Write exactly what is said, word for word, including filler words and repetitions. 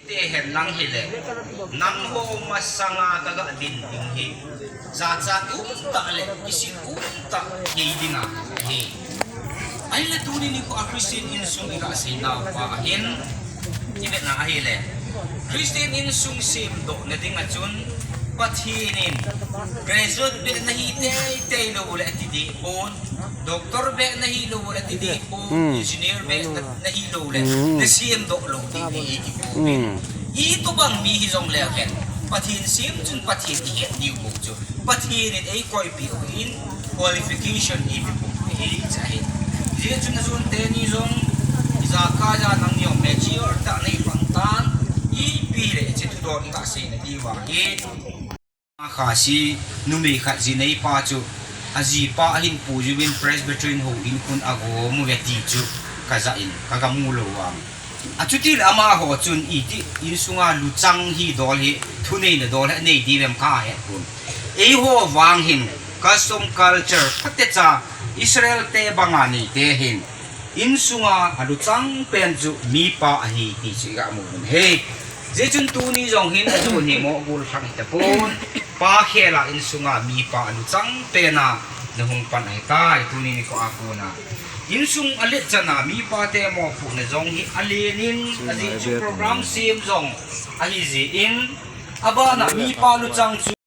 Te hen lang hile, nangho masanga kaga din ding hi, jachat umtah le kisit umtah hi ding ahi. Ahile tuni nikho a Christian insung iga seinauva hin, ivetna ahile, Christian insung semdohna dinga chun, Pathen in graduate beh nahi teitei lou le ati deh pon, doctor beh nahi lou le ati deh pon, engineer beh nahi lou le nasemdoh lou ding ahi kipon. Itobang mi hijongleu hen, Pathen sem chun Pathen ihet diu bou chu, Pathen in eikoipeh u hin qualification eipeh u ahi, ahi. Hijeh chun ajon teni jong, ijakai a nangni jong mature tah nahi pang tan, ipi le hiche thudol iga seina diuva hi. Khasi numei khat jinei pa chu, ajipa ahin puiyuvin Presbyterian houin khun agom uve ti chu kajah in, kagamu lou vang. Achutile amaho chun iti insunga luchang hi dol hi, thuneina dol hi anei diu vem kahet pon. Eiho vang hin custom culture phatecha Israel te banga neite hin, insunga aluchang pen chu mipa ahi ti chu igamu u ahi. Hijeh chun tuni jong hin ajon hi mohgul lhang hitapon, pa khel a insunga mipa aluchang pena nahung pan ahitai, tuni nikho a kona. Insung aletchan a mipa te mopohna jong hi alen in, ajeh chu program sem jong ahijeh in, abana mipa luchang chu